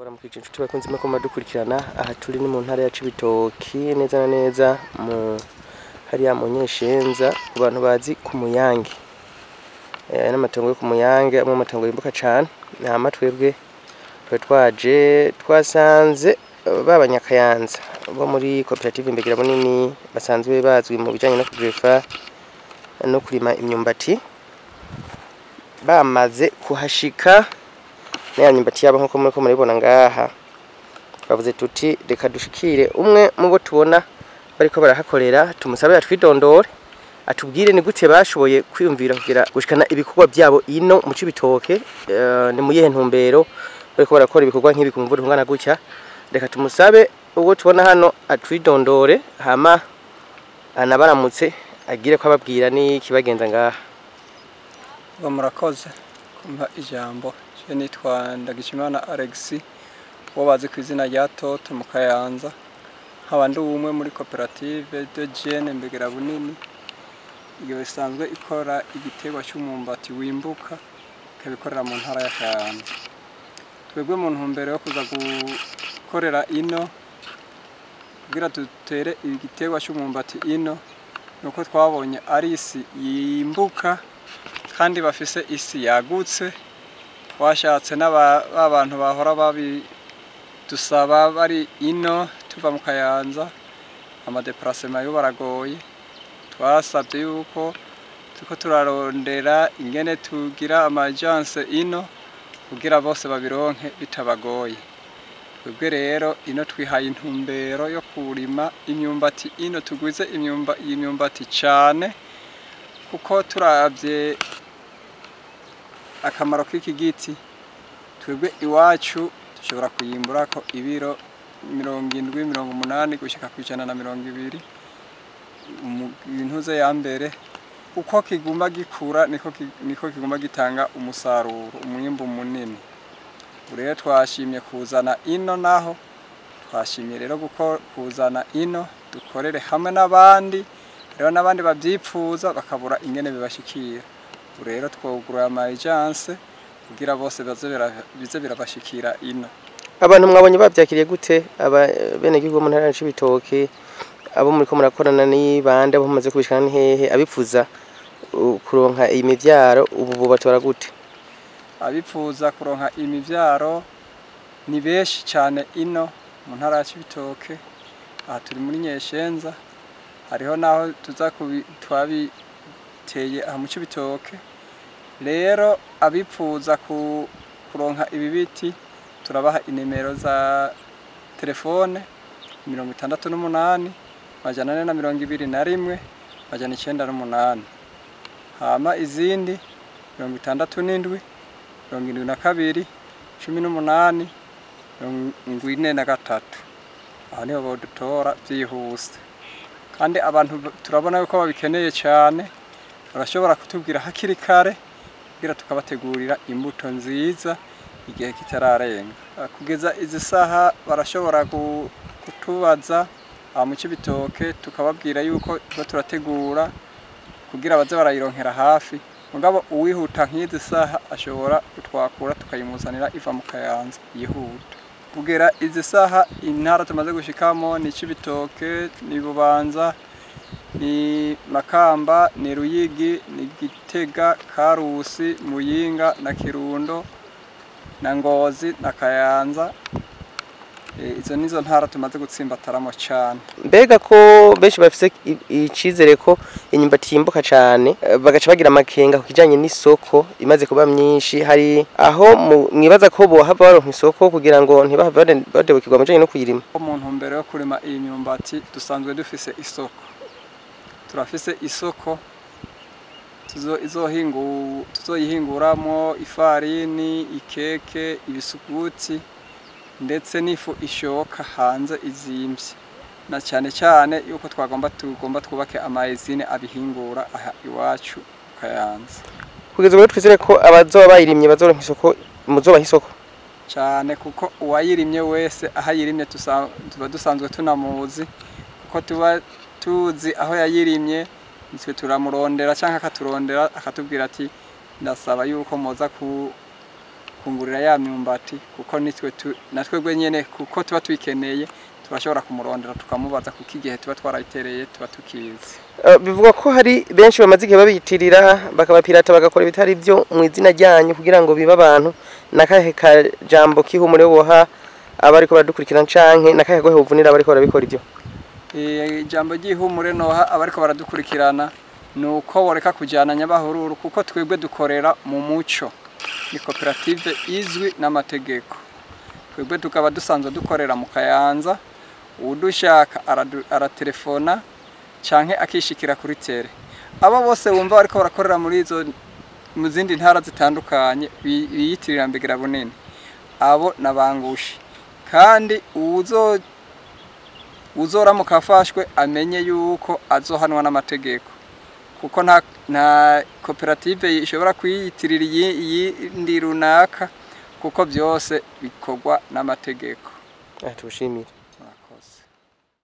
Ndabaramukije inshuti bakunze mwe dukurikirana. Aha turi ni mu ntara ya Cibitoki, neza na neza mu hariya mu Nyeshenza, ku bantu bazi ku Muyange. Aya n'amatongo yo ku Muyange, amwe mu matongo yimbuka cane. Hama twebwe twari twaje twasanze ba banyakayanza bo muri koperative Imbegera Bunini, basanzwe bazwi mu bijanye no kugrefa no kurima imyumbati, bamaze kuhashika n'aya myumbati yabo nkuko muriko murabibona ngaha. Twavuze tuti reka dushikire umwe mu bo tubona bariko barahakorera, tumusabe atwidondore, atubwire ni gute bashoboye kwiyumvira kugira gushikana ibikorwa byabo ino mu Cibitoke, ni mu yihe ntumbero bariko barakora ibikorwa nk'ibi ku muvuduko ungana gutya. Reka tumusabe uwo tubona hano atwidondore, hama anabaramutse, agire ko ababwira n'ikibagenza ngaha. Ngo murakoze kumpa ijambo. Je nitwa Ndagijimana Alexis, uwo bazi ku izina rya Toto mu Kayanza, nkaba ndi umwe muri koperative de Jeunes Mbegera Bunini, iyo isanzwe ikora igiterwa cy'umwumbati wimbuka, ikabikorera mu ntara ya Kayanza. Twebwe mu ntumbero yo kuza gukorera ino kugira dutere igiterwa cy'umwumbati ino, nuko twabonye ari isi yimbuka kandi bafise isi yagutse. Twashatse n'abantu bahora babidusaba bari ino tuva mu Kayanza, ama déplacements yo baragoye. Twasabye yuko turiko turarondera ingene tugira ama agence ino kugira bose babironke bitabagoye. Twebwe rero ino twihaye intumbero yo kurima imyumbati ino, tugwize imyumbati cane, kuko turavye akamaro k'iki giti, twebwe iwacu dushobora kuyimburako ibiro 70, 80 gushika ku 120 intuze ya mbere. Uko kiguma gikura niko kiguma gitanga umusaruro, umwimbu munini. Ubu rero twashimye kuzana ino, naho twashimye rero kuzana ino dukorere hamwe n'abandi, rero n'abandi bavyipfuza bakabura ingene bibashikira. Ubu rero twuguruye ama agence kugira bose bize birabashikira ino. Abantu mwabonye bavyakiriye gute, aba benegihugu bo mu ntara ya Cibitoke, abo muriko murakorana ni bande, abo mumaze kubishikana ni hehe? Abipfuza kuronka iyi mivyaro ubu bobatora gute? Abipfuza kuronka imivyaro ni benshi cyane ino mu ntara ya Cibitoke. Aha turi muri Nyeshenza, hariho naho tuza twabiteye aha mu Cibitoke. Rero abipfuza kuronka ibi biti, turabaha inimero za telefone: 68 421 908, hama izindi 67 72 18 43. Aho niho bodutora vyihuse. Kandi abantu turabona yuko babikeneye cyane, barashobora kutubwira hakiri kare kugira tukabategurira imbuto nziza igihe kitararenga. Kugeza izi saha barashobora kutubaza aha mu Cibitoke, tukababwira yuko tuba turategura kugira baze barayironkera hafi. Mugabo uwihuta nk'izi saha ashobora kutwakura tukayimuzanira iva mu Kayanza yihuta. Kugera izi saha intara tumaze gushikamo ni Cibitoke, ni Bubanza, ni Makamba, ni Ruyigi, ni Gitega, Karusi, Muyinga na Kirundo na Ngozi na Kayanza. Izo nizo ntara tumaze gutsimbataramo cane. Mbega ko benshi bafise icizere ko imyumbati yimbuka cane, bagaca bagira amakenga ku kijanye n'isoko imaze kuba myinshi, hari aho mwibaza ko bohava baronka isoko kugira ngo ntibahave badebukirwa mu bijanye no kuyirima? Mu ntumbero yo kurima iyi myumbati, dusanzwe dufise isoko, turafise isoko tuzoyihinguramwo ifarini, ikeke, ibisuguti, ndetse n'ifu ishoka hanze izimvye, na cyane cyane yuko twagomba tugomba twubake ama usines abihingura aha iwacu mu Kayanza. Kugeza ubu rero twizere ko abazoba bayirimye bazoronka isoko, muzobaha isoko? Cyane, kuko uwayirimye wese aho ayirimye tuba dusanzwe tunamuzi, kuko tuba tuzi aho yayirimye. Nitwe turamurondera cyangwa akaturondera akatubwira ati: "Ndasaba yuko muza ku Kungurira ya myumbati, kuko nitwe natwebwe nyene kuko tuba tuyikeneye, turashobora kumurondera tukamubaza, kuko igihe tuba twarayitereye tuba tukizi. Bivugwa ko hari benshi bamaze igihe babiyitirira, bakabapirata, bagakora ibitari byo mu izina ryanyu kugira ngo bibe abantu. Nakahe kajambo k'ihumure woha abariko baradukurikirana, canke nakahe gohe uvunira abariko barabikora ibyo? Ijambo ry'ihumure noha abariko baradukurikirana ni uko boreka kujyana nyabahururu, kuko twebwe dukorera mu muco, ni koperative izwi n'amategeko. Twebwe tukaba dusanzwe dukorera mu Kayanza. Udushaka aratelefona canke akishikira kuri tere. Abo bose wumva bariko barakorera muri izo mu zindi ntara zitandukanye biyitirira Mbegera Bunini, abo nabangushi, kandi uzoramuka afashwe amenye yuko azohanwa n'amategeko, kuko nta koperative ishobora kwiyitirira iyindi runaka, kuko byose bikorwa n'amategeko. Tugushimire.